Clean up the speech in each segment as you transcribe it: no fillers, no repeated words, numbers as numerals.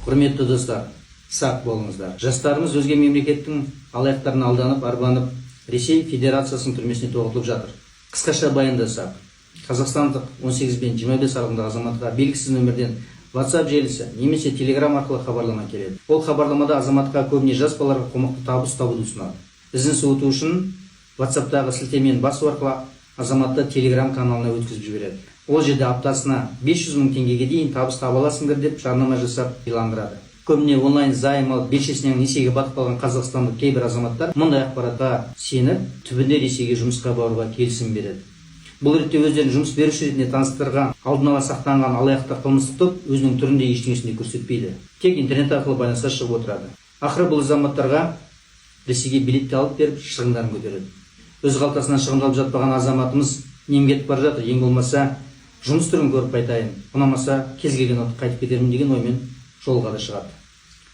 Құрметті достар, сақ болыңыздар. Жастарымыз өзге мемлекеттің алаяқтарына алданып, арбанып, Ресей Федерациясының түрмесіне тоғытылып жатыр. Қысқаша баяндасақ, қазақстандық 18 бен 25 аралығындағы азаматқа белгісіз нөмірден WhatsApp желісі немесе Telegram арқылы хабарлама келеді. Ол хабарламада азаматқа, көбіне жас балаларға, қомақты табыс табуды ұсынады. Ізін суыту үшін WhatsApp'тағы сілтемені басу арқылы азаматты Telegram каналына өткізіп жібереді. Ол жерде аптасына 500 мың теңгеге дейін табыс таба аласыңдар деп жарнама жасап иландырады. Көбіне онлайн займ алып, белшесінен несиеге батып қалған қазақстандық кейбір азаматтар мұндай ақпаратқа сеніп, түбінде Ресейге жұмысқа баруға келісім береді. Бұл ретте өздерін жұмыс беруші ретінде таныстырған, алдын ала сақтанған алаяқтар қылмыстық топ өзінің түрінде ештеңесін де көрсетпейді. Тек интернет арқылы байланысқа шығып отырады. Ақыры бұл азаматтарға Ресейге билет те алып беріп, шығындарын көтереді. Өз қалтасынан шығындалып жатпаған азаматымыз нем кетіп бара жатыр, ең болмаса жұмыс түрін көріп қайтайын, ұнамаса, кез келген уақытта қайтып кетермін деген оймен жолға да шығады.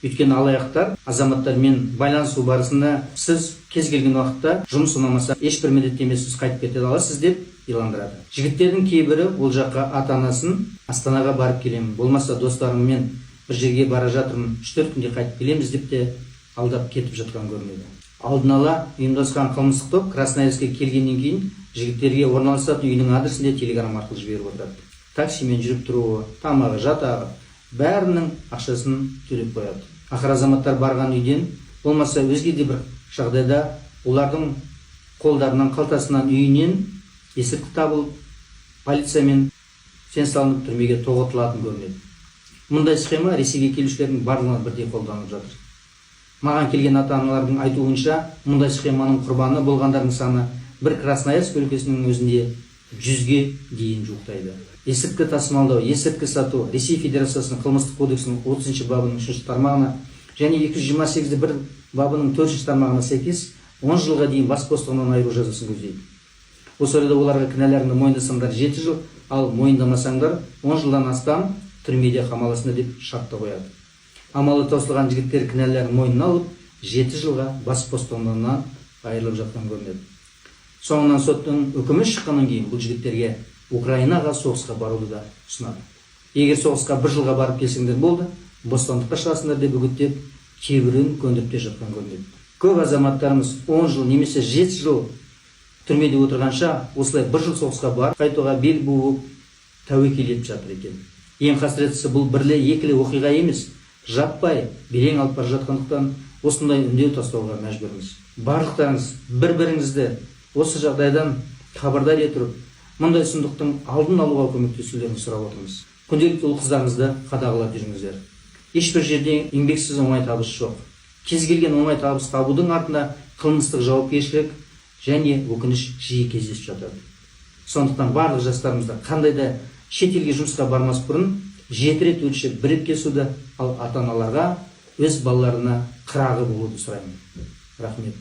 Өйткені алаяқтар азаматтармен байланысу барысында сіз кез келген уақытта жұмыс ұнамаса, ешбір міндеттемесіз қайтып кете аласыз деп иландырады. Жігіттердің кейбірі ол жаққа ата анасын Астанаға барып келемін, болмаса достарыммен бір жерге бара жатырмын, 3-4 күнде қайтып келеміз деп те алдап кетіп жатқан көрінеді. Алдын ала ұйымдасқан қылмыстық топ Красноярскке келгеннен кейін жігіттерге орналасатын үйінің адресін де Телеграм арқылы жіберіп отырады. Таксимен жүріп тұруы, тамағы, жатағы, бәрінің ақшасын төлеп қояды. Ақыры азаматтар барған үйден болмаса өзге де бір жағдайда олардың қолдарынан, қалтасынан, үйінен есірткі табылып, полициямен сен салынып, түрмеге тоғытылатын көрінеді. Мұндай схема Ресейге келушілердің барлығына бірдей қолданылып жатыр. Маған келген ата аналардың айтуынша, мұндай схеманың құрбаны болғандардың саны бір Красноярск өлкесінің өзінде 100-ге дейін жуықтайды. Есірткі тасымалдау, есірткі сату Ресей Федерациясының қылмыстық кодексінің 30 бабының үшінші тармағына және 228 бір бабының төртінші тармағына сәйкес 10 жылға дейін бас бостандығынан айыру жазасын көздейді. Осы орайда оларға кінәларыңды мойындасаңдар 7 жыл, ал мойындамасаңдар 10 жылдан астам түрмеде қамаласыңдар деп шарт та қояды. Амалы таусылған жігіттер кінәларын мойнына алып, 7 жылға бас бостандығынан айырылып жатқан көрінеді. Соңынан соттың үкімі шыққаннан кейін бұл жігіттерге Украинаға соғысқа баруды да ұсынады. Егер соғысқа бір жылға барып келсеңдер болды, бостандыққа шығасыңдар деп үгіттеп, кейбіреуін көндіріп те жатқан көрінеді. Көп азаматтарымыз 10 жыл немесе 7 жыл түрмеде отырғанша, осылай бір жыл соғысқа барып қайтуға бел буып, тәуекел етіп жатыр екен. Ең қасіреттісі, бұл бірлі екілі оқиға емес, жаппай белең алып бара жатқандықтан, осындай үндеу тастауға мәжбүрміз. Барлықтарыңыз бір біріңізді осы жағдайдан хабардар ете тұрып, мұндай сұмдықтың алдын алуға көмектесулерін сұрап отырмыз. Күнделікті ұл қыздарыңызды қадағалап жүріңіздер. Ешбір жерде еңбексіз оңай табыс жоқ. Кез келген оңай табыс табудың артында қылмыстық жауапкершілік және өкініш жиі кездесіп жатады. Сондықтан барлық жастарымызды қандай да шетелге жұмысқа бармас бұрын жеті рет өлшеп, бір рет кесуді, ал ата аналарға өз балаларына қырағы болуды сұраймын. Рахмет.